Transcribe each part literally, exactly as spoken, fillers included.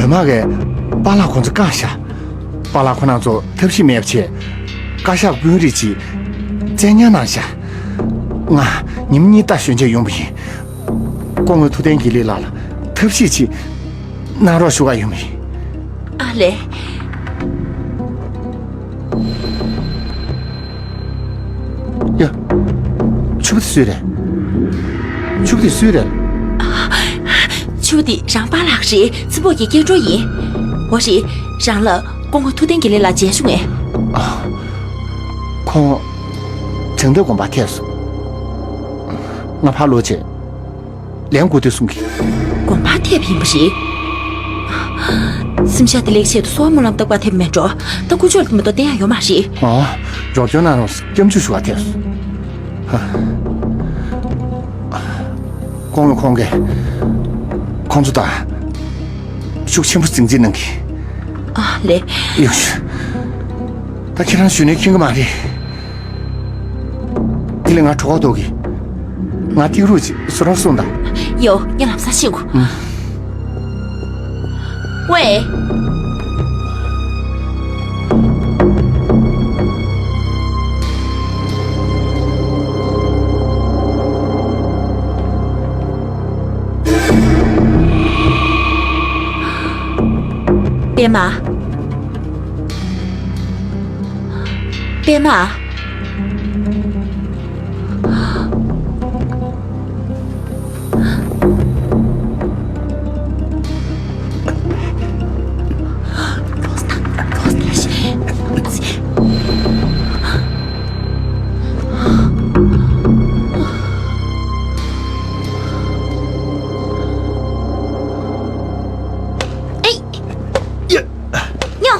མ་གིས་པཱ་ལགས་ཁོང་ཚོ་བཀག་ཤག་པཱ་ལགས་ཁོ་རང་ཚོ་ཐབས་ཤེས་མེད་པ་བྱས། བཀའ་ཤག་དཔོན་རིགས་ཅིག་བཙན་ཉར་གནང་ཤག་ང་ཉི་མ་གཉིས་ལྟ་ཞོན་ཆེད་ཡོང་པ་ཡིན། སྐུ་ངོ་ཐུབ་བསྟན་དགེ་ལེགས་ལགས་ལ་ཐབས་ཤེས་ཅིག་གནང་རོགས་ཞུ་ག་ཡོང་པ་ཡིན། ཨ་ལས། ཡ། ཕྱུ་པ་དེ་སུའི་རེད། ཕྱུ་པ་དེ་སུའི་རེད། ཕྱུ་པ་དེ་རང་པཱ་ལགས་རེད། ཚེ་སྤོགས་ཀྱི་སྐྱེ་འགྲོ་ཡིན། འོ་རེད། རང་ལ་སྐུ་ངོ་ཐུབ་བསྟན་དགེ་ལེགས་ལགས་མཇལ་ཞུ་ངེས། ཨ། ཁོང་བྱང་འདབས་དགོན་པར་ཕེབས་སོང་། ང་ཕར་ལོག་བྱས། ལན་དགོས་འདུག་གསུང་གི། དགོན་པར་ཐེབས་ཡིན་པ་རེད། གཟིམ་ཤག་བདེ་ལེགས་ཆེད་དུ་གསོལ་བ་སྨོན་ལམ་བཏབ་པར་ཐེབས་མེད་འགྲོ། ད་ཀུ་ཅོ་ལ་མེ་ཏོག་སྟོན་ཡ་ཡོད་མ་རེད། ཨོ། རོགས་སྐྱོར་གནང་རོགས་སྐྱབས་འཇུག་ཞུ་བར་ཐེབས། ཧ། ཁོང་གིས་ཁོང་གིས་ཁོང་ཚོ་དང་ཤུགས་ཆེན་པོ་གཟིམ་འཛིན་གནང་གི། ཨ་ལས། ཡོང་ཤོག་ད་ཁྱེད་རང་གཞོན་ནུའི་ཁྱིམ་གྱི་མ་རེད། དེ་ལས་ང་གྲོད་ཁོག་ལྟོགས་གི། ང་ཏིག་རུ་ཅིག་བཟོ་རོགས་གསུངས་དང་། ཡོ། ངས་ལམ་སང་ཤེས་དགོས། ཨུམ། ཝེ། པད་མ། པད་མ། ཨེ། ཡ། ཉོ།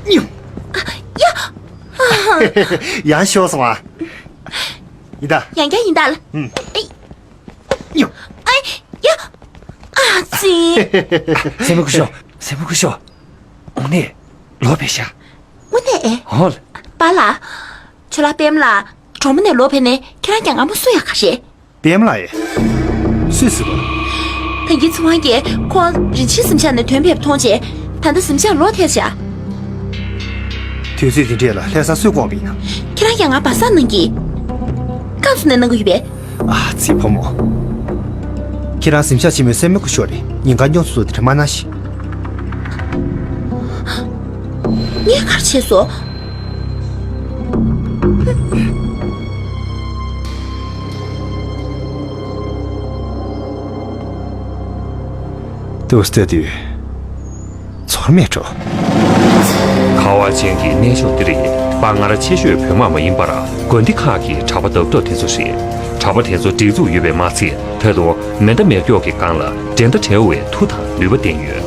ཉོ། ཡ། ཡང་ཤོར་སོང་ཨ། ཡིན་ད། ཡང་བསྐྱར་ཡིན་ད་ལ། ཨུམ། ཨེ། ཉོ། ཨེ། ཡ། ཨ་ཙི། སྲས་མོ་སྐུ་ཞབས། སྲས་མོ་སྐུ་ཞབས། དངོས་གནས་ལོག་ཕེབས་ཤག་དངོས་གནས་ཨེ། ཧོ་ལ། པཱ་ལགས། ཁྱོད་ལ་པད་མ་ལགས་གྲོ་མོ་ནས་ལོག་ཕེབས་ནས་ཁྱེད་རང་ཀྱང་ང་མོ་སུ་ཡག་ག་རེད། པད་མ་ལགས་ཨེ། སུས་ཟེར་བ། ད་གིན་ཚེ་དབང་གིས་ཁོ་རིན་ཆེན་གཟིམ་ཤག་ནས་ཐོན་ཕེབས་མཐོང་རྗེས་ད་ལྟ་གཟིམ་ཤག་ལོག་ཐལ་ཤག་དུས་ཚོད་འདི་འདྲས་ལ་ལྷ་ས་སུས་བསྐོངས་པ་ཡིན་ན། ཁྱེད་རང་ཀྱང་ང་སྦ་གསང་གནང་གི། རྐང་བཙུགས་ནས་གནང་གི་ཡོད་པས། ཨ་ཙི་བུ་མོ། ཁྱེད་རང་གཟིམ་ཤག་ཆེན་མོའི་སྲས་མོ་སྐུ་ཞབས་རེད། ཉིན་གང་སྐྱོང་ཚོ་དེ་འདྲ་མ་གནང་ཞིག་ངས་ག་རེ་བྱས་སོང་། དུས་ཚོད་དུས། ཚོར་མེད་འགྲོ། ཁ་བ་ཅན་གྱི་གནས་མཆོག་འདིར་དཔའ་ངར་ཆེ་ཤོས་བོད་དམག་མ་ཡིན་པར་དགོན་སྡེ་ཁག་གི་གྲྭ་པ་རྡབ་རྡོབ་དེ་ཚོ་རེད། གྲྭ་པ་དེ་ཚོ་སྒྲིག་འཛུགས་ཡོད་པས་མ་ཚད་ད་དུང་མེ་མདའ་མེ་སྒྱོགས་ཀྱི་སྒང་ལ་འགྲན་ཟླ་བྲལ་བའི་མཐུ་དང་ནུས་པ་ལྡན་ཡོད།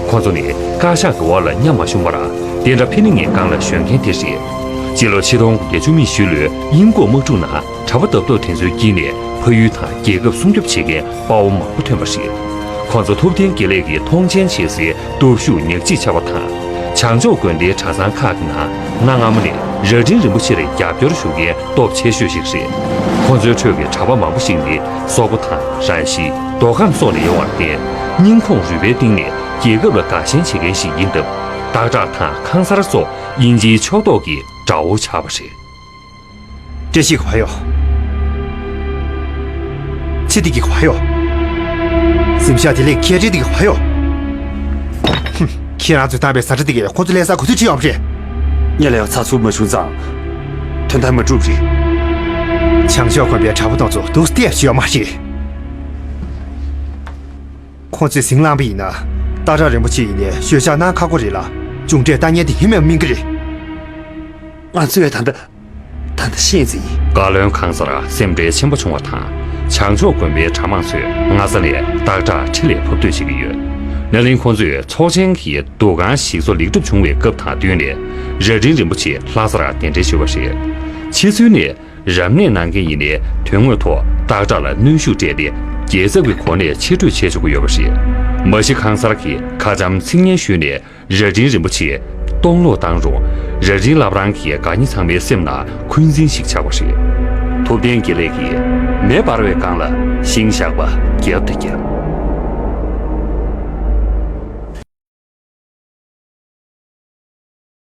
ཁོ་ཚོ་ནི་བཀའ་ཤག་གི་འོག་ལ་མཉམ་མ་ཞུགས་པར་དེ་འདྲ་ཕི་ནི་ངའི་སྒང་ལ་ཞོན་མཁན་དེ་རེད། སྤྱི་ལོ་ཆིག་སྟོང་དགུ་བརྒྱ་བཅུ་མེད་བཞི་ལོའི་དབྱིན་འགོག་དམག་འཁྲུག་ནང་གྲྭ་པ་རྡབ་རྡོབ་དེ་ཚོའི་དཀྱིལ་ནས་ཕ་ཡུལ་དང་རྒྱལ་ཁབ་སྲུང་སྐྱོབ་བྱེད་མཁན་དཔའ་བོ་མང་པོ་ཐོན་པ་རེད། ཁོང་ཚོ་ཐུབ་བསྟན་དགེ་ལེགས་ཀྱིས་མཐོང་ཆེན་བྱེད་སའི་སྟོབས་ཤུགས་ཉག་གཅིག་ཆགས་པ་དང་། བྱང་ཕྱོགས་དགོན་སྡེའི་གྲྭ་ཚང་ཁག་གི་ནང་གནའ་སྔ་མོ་ནས་རྭ་སྒྲེང་རིན་པོ་ཆེར་རྒྱབ་སྐྱོར་ཞུ་མཁན་སྟོབས་ཆེ་ཤོས་ཤིག་རེད། ཁོང་ཚོའི་ཁྲོད་ཀྱི་གྲྭ་པ་མང་པོ་ཞིག་ནི་སོག་པོ་དང་རན་ཤི། མདོ་ཁམས་སོགས་ནས་ཡོང་བར་བརྟེན། སྙིང་ཁོངས་རུས་པའི་གཏིང་ནས་རྒྱལ་ཁབ་ལ་དགའ་ཞེན་བྱེད་མཁན་ཞིག་ཡིན་སྟབས། སྟག་བྲག་དང་ཁང་གསར་སོགས་དབྱིན་ཇིའི་ཕྱོགས་གཏོགས་ཀྱི་དགྲ་བོ་ཆགས་པ་རེད། བཀྲ་ཤིས་ཀྱི་བ་ཡོ། ཚེ་བདེ་སྐྱིད་ཀྱི་བ་ཡོ། གཟིམ་ཤག་བདེ་ལེགས་ཁྱེད་རེ་བདེ་སྐྱིད་ཀྱི་བ་ཡོ། ཧུམ། ཁྱེད་རང་ཚོས་བཏང་བའི་ཟ་ཁྲ་དེ་གས་ཁོ་ཚོ་ལས་ས་གོ་ཚོད་ཁྲིད་ཡོང་བ་རེད། ངས་ལས་ཡག་ཚགས་ཚུད་མ་བྱུང་ཙང་། དོན་དག་མ་འགྲུབ་རེད། བྱང་ཕྱོགས་དགོན་པའི་གྲྭ་པ་དང་ཚོ་འདུག་སྟེ་ཞུ་ཡོད་མ་རེད། ཁོ་ཚོས་ཟིང་བསླངས་པ་ཡིན་ན། སྟག་བྲག་རིན་པོ་ཆེ་ཡིན་ནའི་ཞོད་ཤག་གནང་ཁག་པོ་རེད་ལ། མཇུག་འབྲས་ལྟ་ཉན་དེ་ཡིན་མིན་སྨིན་གི་རེད། ང་ཚོས་ད་ལྟ། ད་ལྟ་ཤེས་ཚེ་ཡིན། བཀའ་བློན་ཁང་གསར་སེམས་ཁྲལ་ཆེན་པོ་བྱུང་བ་དང་། བྱང་ཕྱོགས་དགོན་པའི་གྲྭ་མང་ཚོས་སྔ་ས་ནས་སྟག་བྲག་འཕྲིན་ལས་ཕབ་སྡོད་བྱེད་ཀྱི་ཡོད། ན་ནིང་ཁོང་ཚོས་ཚོགས་ཆེན་གྱི་འདུ་ཁང་ཞིག་བཟོ་ལེགས་གྲུབ་བྱུང་བའི་སྐབས་དང་བསྟུན་ནས། རྭ་སྒྲེང་རིན་པོ་ཆེ་ལྷ་སར་གདན་འདྲེན་ཞུས་པ་རེད། ཕྱི་ཚུལ་ནས་རབ་གནས་གནང་མཁན་ཡིན་ནའི་དོན་དངོས་ཐོག་སྟག་བྲག་ལ་གནོན་ཤུགས་སྤྲད་དེ། རྒྱལ་ཚབ་ཀྱི་གོ་གནས་ཕྱིར་སྤྲོད་བྱེད་ཆོག་གི་ཡོད་པ་རེད། མ་གཞི་ཁང་གསར་གྱིས་ཁ་འཆམ་ཚིག་ངན་ཞུས་ནས། རྭ་སྒྲེང་རིན་པོ་ཆེ་སྟོང་ལོག་བཏང་རུང་། རྭ་སྒྲེང་བླ་བྲང་གི་དགའ་ཉེ་ཚང་མའི་སེམས་ནང་འཁོན་འཛིན་ཞིག་ཆགས་པ་རེད། ཐུབ་བསྟན་དགེ་ལེགས་ཀྱིས་མེ་འབར་བའི་སྒང་ལ་ཤིང་བཞག་པ་རྒྱབ་ཏུ་བརྒྱབ།